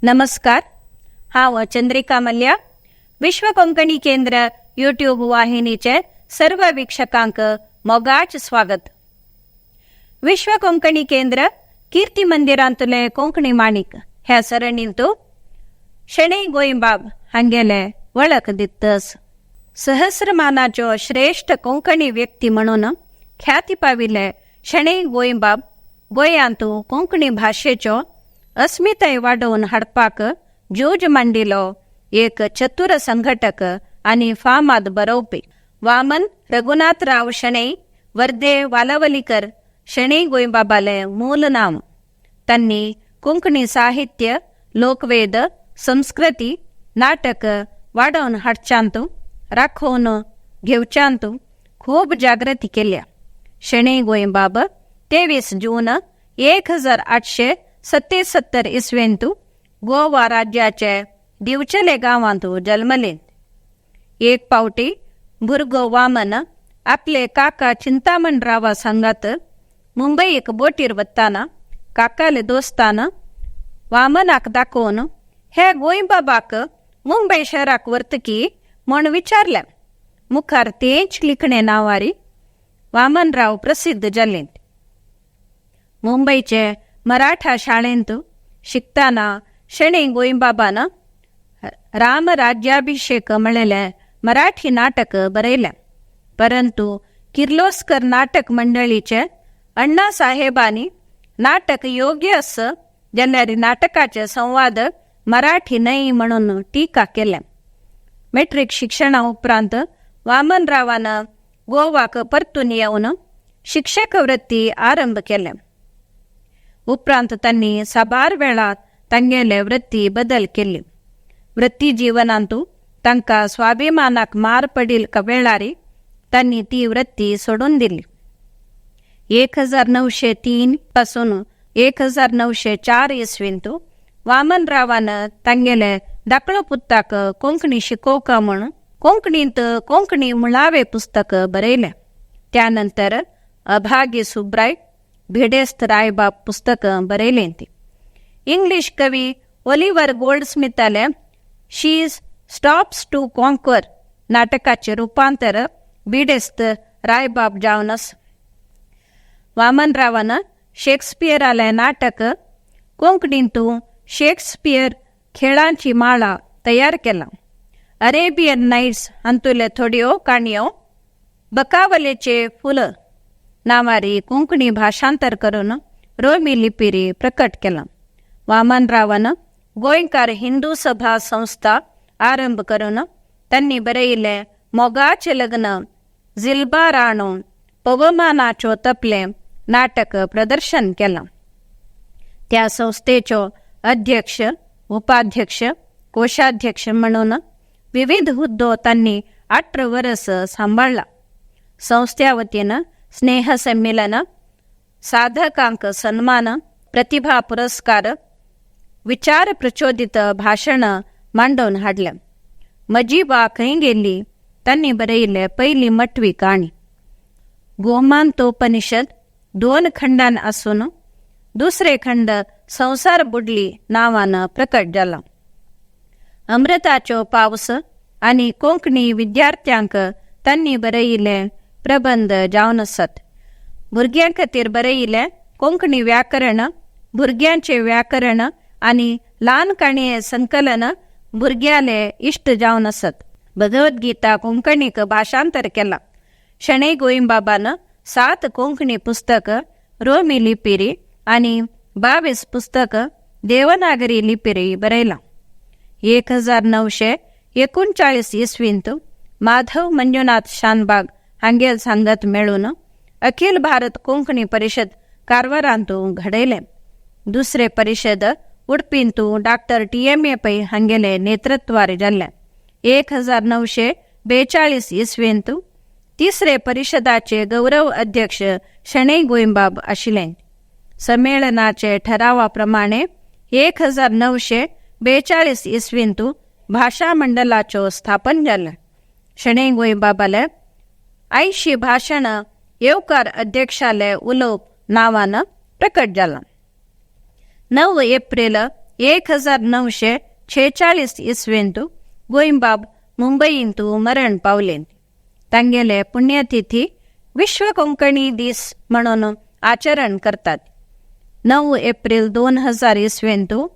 नमस्कार. हांव चंद्रिका मल्ल्या. विश्व कोंकणी केंद्र यूट्यूब वाहिनीचे सर्व वीक्षकांक मोगाच स्वागत. विश्व कोंकणी केंद्र कीर्ती मंदिरांतले कोंकणी माणिक ह्या सरणींतू शणै गोंयबाब हांगेले वळख दितस. सहस्रमानाच्यो श्रेष्ठ कोंकणी व्यक्ती म्हणून ख्याती पाविल्ले शणै गोंयबाब गोंयांतू कोंकणी भाशेच्यो अस्मिताय वाडोवन हाडपाक झूज मांडिलो एक चतुर संघटक आनी फामाद बरोवपी. वामन रघुनाथराव शणै वर्दे वालावलीकर शणै गोंयबाबाले मूल नाम. तांणी कोंकणी साहित्य, लोकवेद, संस्कृती, नाटक वाडोवन हाडच्यांतू, राखोवन घेवच्यांतू खूब जागृती केल्या. शणै गोंयबाब 23 जून 1877 इसवेंतू गोवा राज्याचे दिवचले गांवांतू जल्मले. एक पावटी भुरगो वामन आपले काका चिंतामणरावा सांगात मुंबईक बोटीर वताना काकाले दोस्तान वामनाक दाखोवन हे गोंयबाबाक मुंबय शहराक वर्तकी म्हण विचारलें. मुखार तेच लिखणे नांवारी वामनराव प्रसिद्ध जाले. मुंबईचे मराठा शाळेंत शिकताना शणै गोंयबाबान रामराज्याभिषेक म्हणलेलें मराठी नाटक बरयलें. परंतु किर्लोस्कर नाटक मंडळीचे अण्णा साहेबांनी नाटक योग्य आस जाल्यार नाटकाचे संवाद मराठी न्हय म्हणून टीका केल्या. मेट्रीक शिक्षणा उपरांत वामनरावान गोवाक परतून येवन शिक्षक वृत्ती आरंभ केले. उपरांत तांणी साबार वेळा तांगेले वृत्ती बदल केली. वृत्ती जीवनांतू तांकां स्वाभिमानाक मार पडील वेळारी तांणी ती वृत्ती सोडून दिली. 1903 पासून 1904 इसवींतू वामनरावान तांगेले धाकलो पुत्ताक कोंकणी शिकोवका म्हणून कोंकणींत कोंकणी मुळावे पुस्तक बरयलें. त्यानंतर अभागी सुब्राय, भिडेस्त रायबाब पुस्तक बरयलें ती. इंग्लीश कवी ओलिव्हर गोल्डस्मिथाले शी स्टॉप्स टू कॉन्कर नाटकाचे रूपांतर भिडेस्त रायबाब जावन आसा. वामनरावान शेक्सपियरालें नाटक कोंकणींतू शेक्सपियर खेळांची माळा तयार केला. अरेबियन नाईट्स हातूंतल्यो थोड्यो काणयो बकावलेचे फुल नांवारी कोंकणी भाषांतर करून रोमी लिपीरी प्रकट केलां. वामनरावान गोंयकार हिंदू सभा संस्था आरंभ करून तांणी बरयिल्लें मोगाचें लग्न, झिलबा राणो, पवमानाच्यो तपलें नाटक प्रदर्शन केलां. त्या संस्थेच्यो अध्यक्ष, उपाध्यक्ष, कोशाध्यक्ष म्हणून विविध हुद्दो तांणी 18 वर्स सांबाळ्ळा. संस्थ्या वतीन स्नेहसंमेलन, साधकांक सन्मान, प्रतिभा पुरस्कार, विचार प्रचोदित भाशण मांडोवन हाडलें. म्हजी बा खंय गेली तांणी बरयिल्ले पयली मटवी काणी. गोमांतोपनिषद दोन खंडान आसून दुसरे खंड संसार बुडली नांवान प्रकट जाला. अमृताचो पावस आनी कोंकणी विद्यार्थ्यांक तांणी बरयिल्ले प्रबंध जावन आसात. भुरग्यां खातीर बरयिल्लें कोंकणी व्याकरण, भुरग्यांचें व्याकरण आनी ल्हान काणये संकलन भुरग्याले इश्ट जावन आसात. भगवद्गीता कोंकणीक भाषांतर केलां. शणै गोंयबाबान सात कोंकणी पुस्तक रोमी लिपीरी आनी 22 पुस्तक देवनागरी लिपीरी बरयलां. 1939 इसवींत माधव मंजुनाथ शानबाग हांगेल सांगत मेळून अखिल भारत कोंकणी परिषद कारवारांतू घडयलें. दुसरे परिषद उडपींतू doctor T M A Pai हांगेले नेतृत्वार जाल्लें. 1942 इसवींत तिसरे परिषदाचे गौरव अध्यक्ष शणै गोंयबाब आशिल्ले. संमेलनाचे ठरावा प्रमाणे 1942 इसवींतू भाशा मंडलाचो स्थापन जालें. शणै गोंयबाबाले 80 भाशण येवकार अध्यक्षाले उलोवप नांवान प्रकट जालां. 9 एप्रिल 1946 इसवेंतु गोंयबाब मुंबईंतु मरण पावले. तांगेले पुण्यतिथी विश्व कोंकणी दीस म्हणून आचरण करतात. 9 एप्रिल 2000 इसवेंतु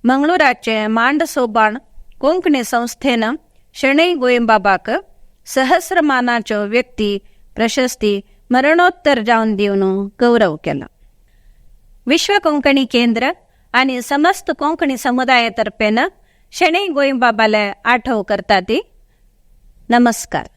मंगळूराचे मांडसोबाण कोंकणी संस्थेनं शणै गोंयबाबाक सहस्रमानाच्यो व्यक्ती प्रशस्ती मरणोत्तर जावन दिवन गौरव केला. विश्व कोंकणी केंद्र आणि समस्त कोंकणी समुदायातर्फेनं शणै गोंयबाबाले आठव करता ती. नमस्कार.